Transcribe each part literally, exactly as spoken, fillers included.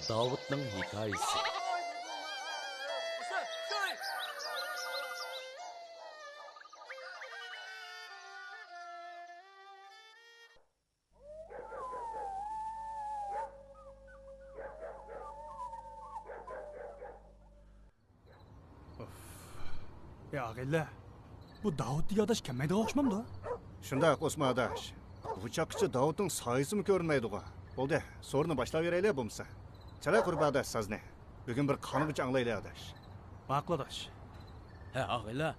داۋۇتنىڭ ھېكايىسى. يا ئاغىلە، بۇ داۋۇت دېگەن ئاداش كەلمەيدىغان ئوخشىمامدۇ؟ شۇنداق، ئوسمان ئاداش. بۇ چاغقىچە داۋۇتنىڭ سايىسىمۇ كۆرۈنمەيدىغۇ. بولدى، سورۇننى باشلاۋېرەيلى بولمىسا. چالا قۇربان ئاداش سازنى. بۈگۈن بىر قانغۇچە ئاڭلايلى ئاداش. ماقۇل ئاداش. ھە ئاغىلە،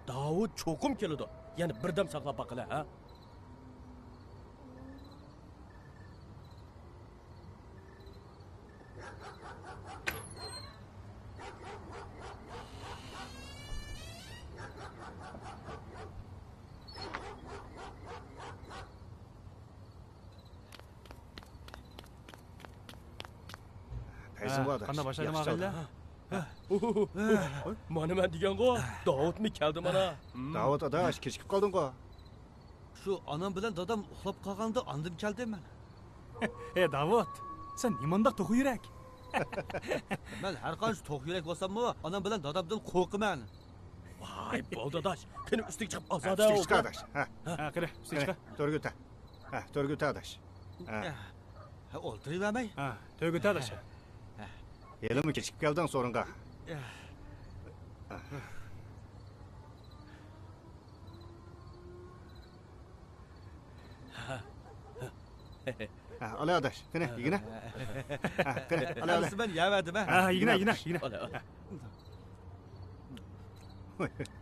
داۋۇت چوقۇم كېلىدۇ. يەنە بىردەم ساقلاپ باقىلى ھە. پەيزىمۇ ئاداش، قانداق باشلايدۇ ياخشى ئاغىنىلەر؟ چالدى. مانا مەن دېگەنغۇ، داۋۇتمۇ كەلدى مانا. داۋۇت ئاداش، كېچىكىپ قالدىڭغۇ. شۇ ئانام بىلەن دادام ئۇخلاپ قالغاندا ئاندىن كەلدىم مەن. ئەي داۋۇت، سەن نېمانداق توخۇ يۈرەك؟ مەن ھەر قانچە توخۇ يۈرەك بولساممۇ، ئانام بىلەن دادامدىن قورقىمەن. ۋاي، بولدى ئاداش، قېنى ئۈستىگە چىقىپ ئازادە ئۈستىگە چىق ئاداش. ھە. ھە، قېنى، ئۈستىگە چىق. تۆرگە ئۆتە. ھە، تۆرگە ئۆتە ئاداش. ھە. ھە، ئولتۇرۇۋەرمەي. ھە، تۆرگە ئۆتە ئاداش. ھە. ھېلىمۇ كېچىكىپ كەلدىڭ سورۇنغا. ھە. ھە، ئالا ئاداش، قېنى، يېگىنە. ھە، قېنى، ئالا، ئالا. ئەمىسە مەن يەۋەردىم ھە. ھە، يېگىنە، يېگىنە، يېگىنە. ئالا، ئالا.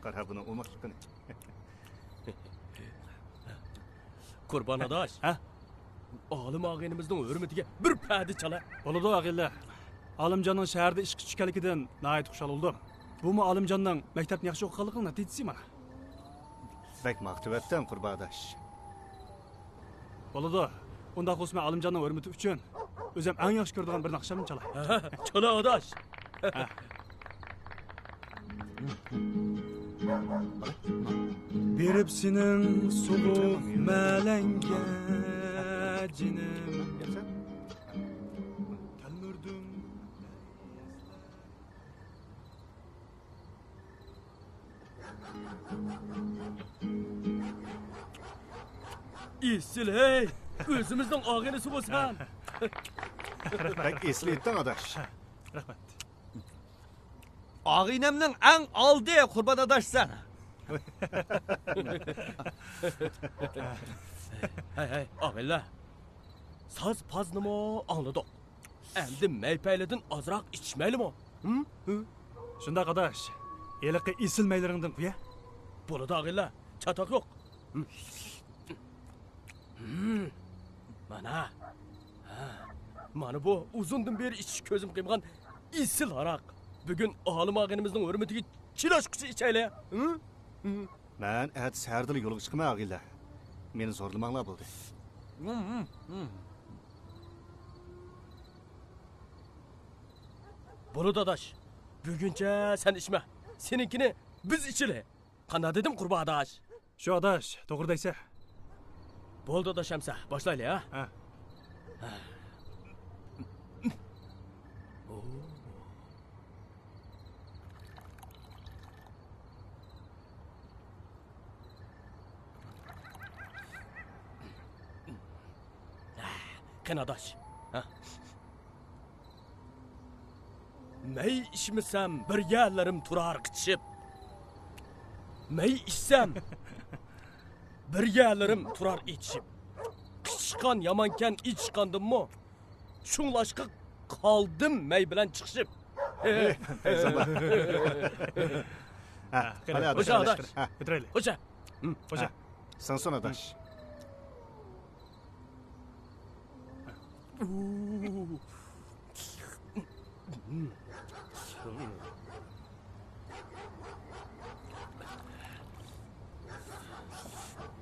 قارا بۇنىڭ ئوماقلىقىنى. قۇربان ئاداش. ھە؟ ئالىم ئاغىنىمىزنىڭ ھۆرمىتىگە بىر پەدە چالا. بولىدۇ ئاغىنىلەر. ئالىمجاننىڭ شەھەردە ئىشقا چۈشكەنلىكىدىن ناھايىتى خۇشال بولدۇم. بۇمۇ ئالىمجاننىڭ مەكتەپنى ياخشى ئوقۇغانلىقىنىڭ نەتىجىسى مانا. بەك ماختىۋەتتىڭ قۇربان ئاداش. بولىدۇ. ئۇنداق بولسا مەن ئالىمجاننىڭ ھۆرمىتى ئۈچۈن ئۆزۈم ئەڭ ياخشى كۆرىدىغان بىر ناخشامنى چالاي. چالا ئاداش. بېرىپ سېنىڭ سوغۇق مەلەڭگە جېنىم. تەلمۈردۈم. ئېسىل ھەي، ئۆزىمىزنىڭ ئاغىنىسىغۇ سەن. بەك ئېسىل ئېيتتىڭ ئاداش. رەھمەت. ئاغىنەمنىڭ ئەڭ ئالدى قۇربان ئاداش سەن. ھەي ھەي ئاغىنىلەر، ساز پازنىمۇ ئاڭلىدۇق. ئەمدى مەي-پەيلىدىن ئازراق ئىچىشمەيلىمۇ؟ ھىم؟ ھىم؟ شۇنداق ئاداش، ھېلىقى ئېسىل مەيلىرىڭدىن قۇيە. بولىدۇ ئاغىنىلەر، چاتاق يوق. ھىم. ھىم. مانا. ھە. مانا بۇ ئۇزۇندىن بېرى ئىچىش كۆزۈم قىيمىغان ئېسىل ھاراق. بۈگۈن ئالىم ئاغىنىمىزنىڭ ھۆرمىتىگە چىلاشقۇچە ئىچەيلى. ھىم؟ ھىم. مەن ئەتە سەھەردىلا يولغا چىقىمەن ئاغىنىلەر. مېنى زورلىماڭلار بولدى. ھىم، ھىم، ھىم. بولىدۇ ئاداش، بۈگۈنچە سەن ئىچمە، سېنىڭكىنى بىز ئىچىلى. قانداق دېدىم قۇربان ئاداش؟ شۇ ئاداش، توغرا دەيسە. بولدى ئاداش ئەمسە، باشلايلى ھە؟ ھە. قېنى ئاداش. ھە. مەي ئىچمىسەم بىر يەرلىرىم تۇرار قىچىشىپ. مەي ئىچسەم بىر يەرلىرىم تۇرار ئېچىشىپ. قىچىشقان يامانكەن ئېچىشقاندىنمۇ. شۇڭلاشقا قالدىم مەي بىلەن چىقىشىپ. ھە، قېنى، قېنى، خوش ئاداش. ھە. ئۆتۈرەيلى. خوش. ھە. خوش. ھە. سىڭسۇن ئاداش.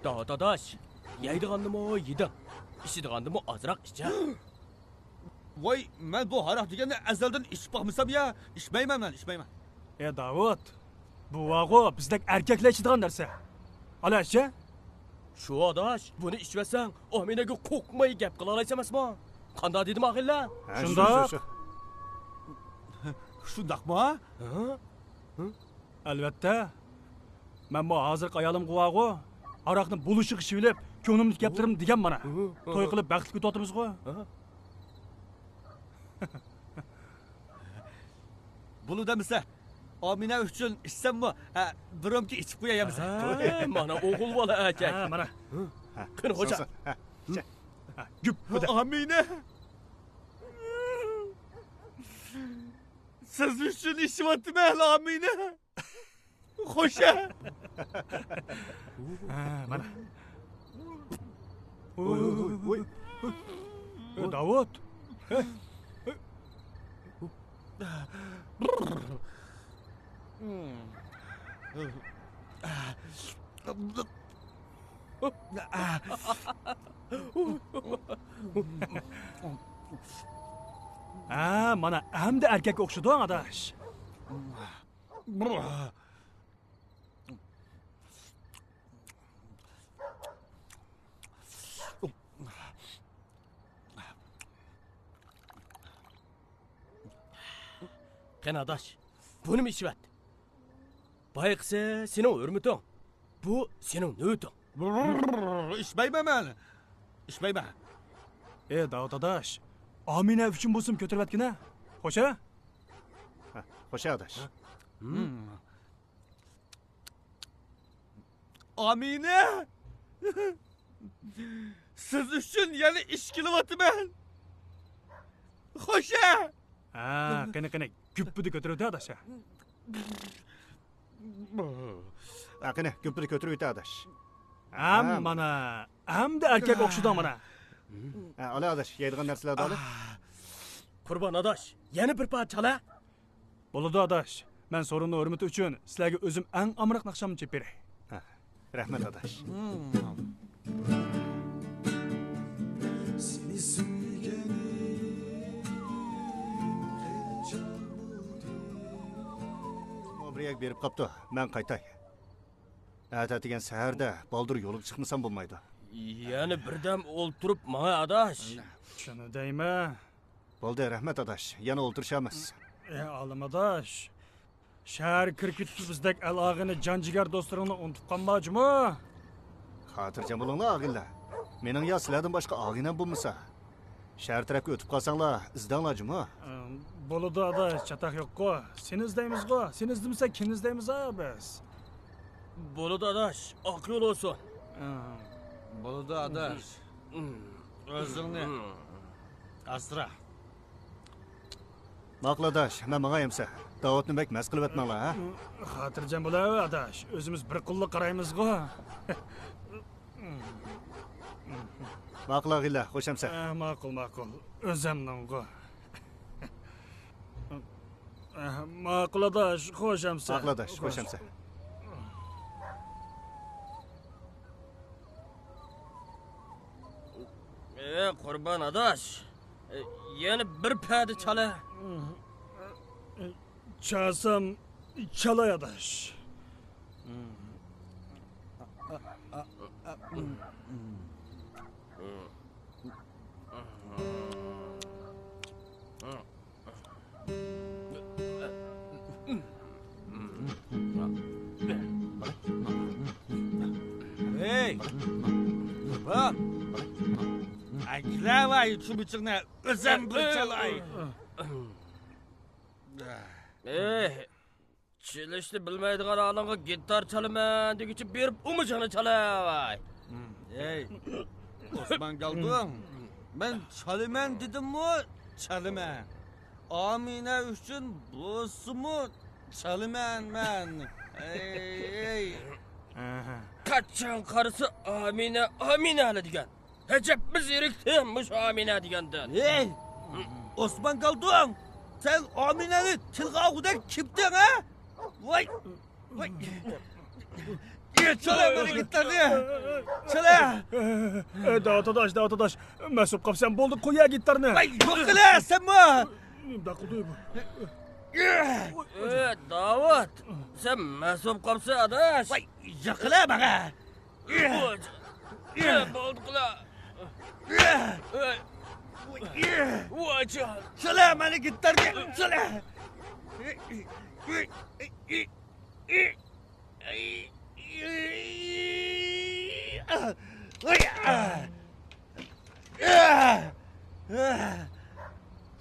داۋۇت ئاداش، يەيدىغاندىمۇ يېدىڭ، ئىچىدىغاندىمۇ ئازراق ئىچە. ۋاي، مەن بۇ ھاراق دېگەننى ئەزەلدىن ئىچىپ باقمىسام يا، ئىچمەيمەن مەن، ئىچمەيمەن. ئە داۋۇت، بۇ ۋاغۇ بىزدەك ئەركەكلەر ئىچىدىغان نەرسە. ئالا ئىچە. شۇ ئاداش، بۇنى ئىچىۋەتسەڭ ئامىنەگە قورقماي گەپ قىلالايسەن ئەمەسمۇ؟ قانداق دېدىم ئاغىنىلەر؟ ھە، شۇنداق. شۇ، شۇ، شۇ. شۇنداقمۇ؟ ھە؟ ئەلۋەتتە. مەنمۇ ھازىرقى ئايالىمغا بارغۇ، ھاراقنى بولۇشىغا ئىچىۋېلىپ، كۆڭلۈمدىكى گەپلىرىمنى دېگەن مانا. توي قىلىپ بەختلىك ئۆتۈۋاتىمىزغۇ. بولىدۇ ئەمىسە. ئامىنە ئۈچۈن ئىچسەممۇ، ھە، بىر رومكا ئىچىپ قوياي ئەمىسە. ھە، مانا ئوغۇل بالا ئەركەك. ھە، مانا. قېنى، خوجا. ھە، گۈپ، بۇدا. ئامىنە! سىز ئۈچۈن ئىچىۋاتىمەن، ئامىنە! خوشە! ھە، مانا. ۋوي، ۋوي، ۋوي، ۋوي. داۋۇت! ھە، مانا ئەمدى ئەركەككە ئوخشىدىڭ، ئاداش. قېنى، ئاداش، بۇنىمۇ ئىچىۋەت. بايىقىسى سېنىڭ ھۆرمىتىڭ، بۇ سېنىڭ نۆۋىتىڭ. ئىچمەيمەن مەن. ئىچمەيمەن. ئى، داۋۇت ئاداش، ئامىنە ئۈچۈن بولسىمۇ كۆتۈرۈۋەتكىنە. خوشە؟ ھە، خوشە ئاداش. ئامىنە! سىز ئۈچۈن يەنە ئىچكىلى ئاتىمەن. خوشە! ھە، قېنى، قېنى، گۈپپىدە كۆتۈرۈۋېتە، ئاداش. ھە، قېنى، گۈپپىدە كۆتۈرۈۋېتە، ئاداش. ھە، مانا، ئەمدى ئەركەك ئوخشىدىڭ، مانا. ھە، ئالا، ئاداش، يەيدىغان نەرسىلەرنى ئالا. قۇربان ئاداش، يەنە بىر پارچە ئالا. بولىدۇ، ئاداش. مەن سورۇننىڭ ھۆرمىتى ئۈچۈن سىلەرگە ئۆزۈم ئەڭ ئامراق ناخشامنى چېلىپ بېرەي. ھە، رەھمەت، ئاداش. سېنى سۆيگەنلىك قىلچە بىر يەرگە بېرىپ قاپتۇ. مەن قايتاي. ئەتە دېگەن سەھەردە بالدۇر يولغا چىقمىسام بولمايدۇ. يەنە بىردەم ئولتۇرۇپ ماڭا، ئاداش. شۇنى دەيمەن. بولدى، رەھمەت، ئاداش. يەنە ئولتۇرۇشارمىز. ئى، ئالىم ئاداش. شەھەرگە كىرىپ كېتىپلا بىزدەك ئەل ئاغىنە، جان جىگەر دوستلىرىڭنى ئۇنتۇپ قالما جۇمۇ. خاتىرجەم بولۇڭلار، ئاغىنىلەر. مېنىڭ يا سىلەردىن باشقا ئاغىنەم بولمىسا. شەھەر تەرەپكە ئۆتۈپ قالساڭلار، ئىزدەڭلار جۇمۇ. ئى، بولىدۇ، ئاداش، چاتاق يوققۇ. سېنى ئىزدەيمىزغۇ. سېنى ئىزدىمىسەك، كىمنى ئىزدەيمىز ھە بىز؟ بولىدۇ، ئاداش، ئاق يول بولسۇن. ئى. بولىدۇ، ئاداش. ئۆزۈڭنى ئاسرا. ماقۇل ئاداش، مەن ماڭاي ئەمسە. داۋۇتنى بەك مەس قىلىۋەتمەڭلار، ھە؟ خاتىرجەم بولاۋەر ئاداش، ئۆزىمىز بىر قوللۇق قارايمىزغۇ. ماقۇل ئاغىنىلەر، خوش ئەمسە. ئە، ماقۇل، ماقۇل. ئۆزەمنىڭغۇ. ئە، ماقۇل ئاداش، خوش ئەمسە. ماقۇل ئاداش، خوش ئەمسە. ئە، قۇربان ئاداش. يەنە بىر پەدە چالە. چالسام چالاي ئاداش. ھەي! بۇ! ئەكىلەۋاي چۇمۇچۇڭنى، ئۆزۈم بىر چالاي. ئەي، چېلىشنى بىلمەيدىغان ھالىڭغا گىتار چالىمەن دېگۈچە بېرىپ ئۇمۇچۇڭنى چالاۋاي. ھەي، ئوسمان گالدۇڭ، مەن چالىمەن دېدىممۇ، چالىمەن. ئامىنە ئۈچۈن بولسىمۇ چالىمەن مەن. ئەي، ئەي. قاچان قارىسا ئامىنە، ئامىنەلا دېگەن. ئەجەب بىز زېرىكتىم مۇشۇ ئامىنە دېگەندىن. ھەي! ئوسمان گالدۇڭ! سەن ئامىنەنى تىلغا ئالغۇدەك كىمدىڭ، ھە؟ ۋاي! ۋاي! چالە مانا گىتارنى! چالە! ئە، داۋۇت ئاداش، داۋۇت ئاداش، مەس بولۇپ قاپسەن، بولدى، قويە گىتارنى! ۋاي، يوق قىلە، سەنمۇ! نېمە قىلدى بۇ؟ ئە، داۋۇت، سەن مەس بولۇپ قاپسەن، ئاداش! ۋاي، يوق قىلە ماڭا! بولدى قىلا. ۋاچا. سالام ئەلەيكۇم، تارتىڭ، سالام.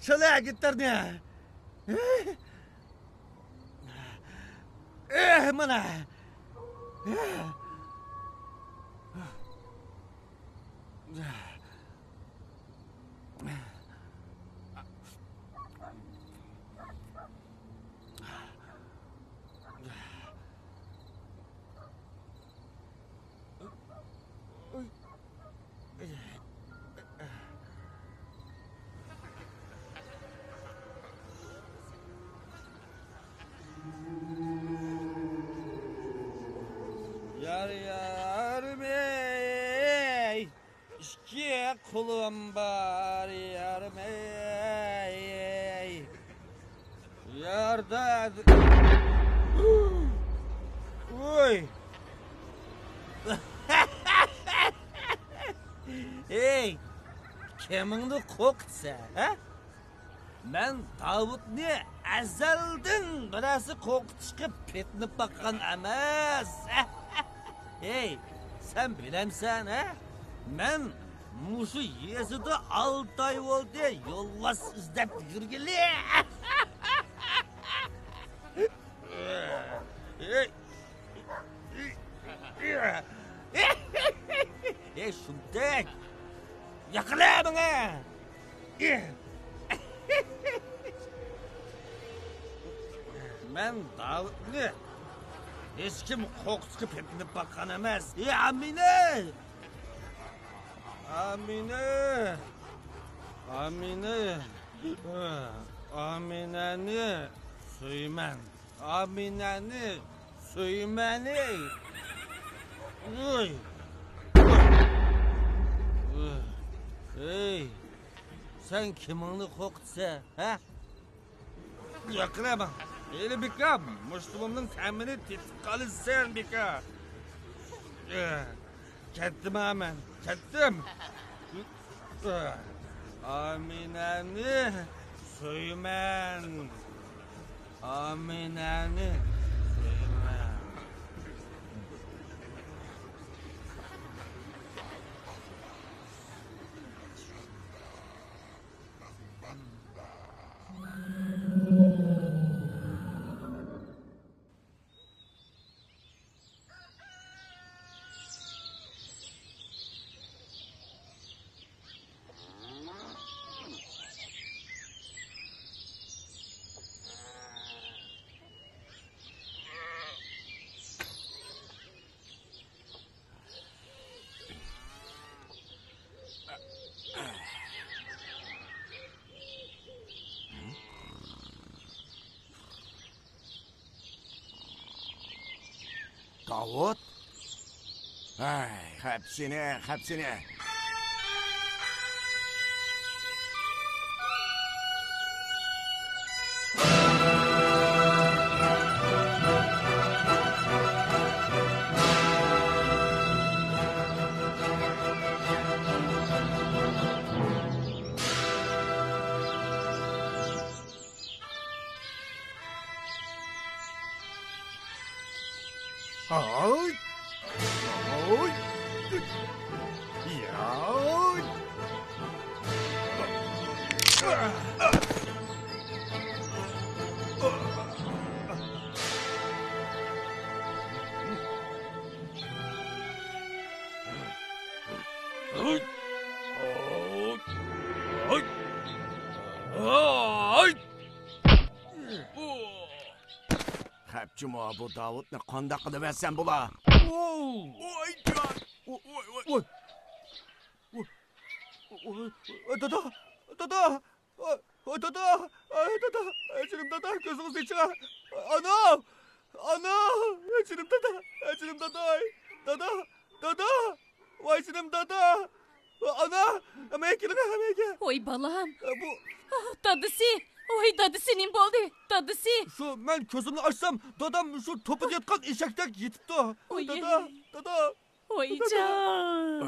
چالا گىتارنى. ئېھ، مانا. يار يارىمەي، ئىككى قولۇم بار يارىمەي. ياردا. ۋوي. ھېي، كىمىڭنى قورقۇتىسەن، ھە؟ مەن داۋۇتنى ئەزەلدىن بىرەرسى قورقۇتۇشقا پېتىنىپ باققان ئەمەس. ھېي، سەن بىلەمسەن، ھە؟ مەن مۇشۇ يېزىدا ئالتە ئاي بولدى يولۋاس ئىزدەپ يۈرگىلى. ھېي، ھېي، شۇمتەك! ياقىلا ماڭا! مەن داۋۇتنى ھېچكىم قورقۇتۇشقا پېتىنىپ باققان ئەمەس. ئى، ئامىنە! ئامىنە! ئامىنە! ئامىنەنى سۆيىمەن. ئامىنەنى سۆيىمەن. ئۇي. ئەي، سەن كىمىڭنى قورقۇتىسەن، ھە؟ ياقىلا ماڭا. ھېلى بىكار مۇشتۇمۇمنىڭ تەمىنى تېتىپ قالىسەن، بىكار. كەتتىم ھە مەن، كەتتىم. ئامىنەنى سۆيىمەن. ئامىنەنى سۆيىمەن. داۋۇت؟ ھەي، خەپ سېنى، خەپ سېنى. ھاي! ھاي! ياي! ھاي! ھاي! ھاي! خەپچىمۇ بۇ داۋۇتنى قانداق قىلىۋەتسەم بولا؟ ۋوي! ۋوي! ۋوي! ۋوي! ۋوي! ۋوي! دادا! دادا! ۋوي! دادا! ئاي، دادا! ئاي، جېنىم دادا! كۆزىڭىزنى ئېچىڭ! ئانا! ئانا! ئاي، جېنىم دادا! ئاي، جېنىم داداي! دادا! دادا! ۋاي جېنىم دادا! ئانا! ھەممە كېلىڭ، ھەممە! ۋاي بالام! بۇ ئاھ، دادىسى! ۋاي دادىسى، نېمە بولدى؟ دادىسى! شۇ مەن كۆزۈمنى ئاچسام، دادام شۇ توپىدا ياتقان ئېشەكتەك يېتىپتۇ. ئوي. دادا! دادا! ۋايجان!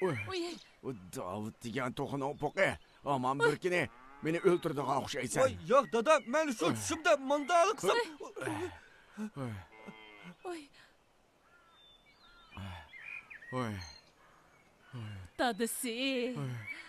ئوي. ئوي. ئۇ داۋۇت دېگەن توخۇنىڭ پوقى. ھامان بىر كۈنى مېنى ئۆلتۈرىدىغان ئوخشايسەن. ۋاي، ياق، دادا، مەن شۇ چۈشۈمدە ماندالا قىلسام. ۋاي. ۋاي. ۋاي. دادىسى. ۋاي.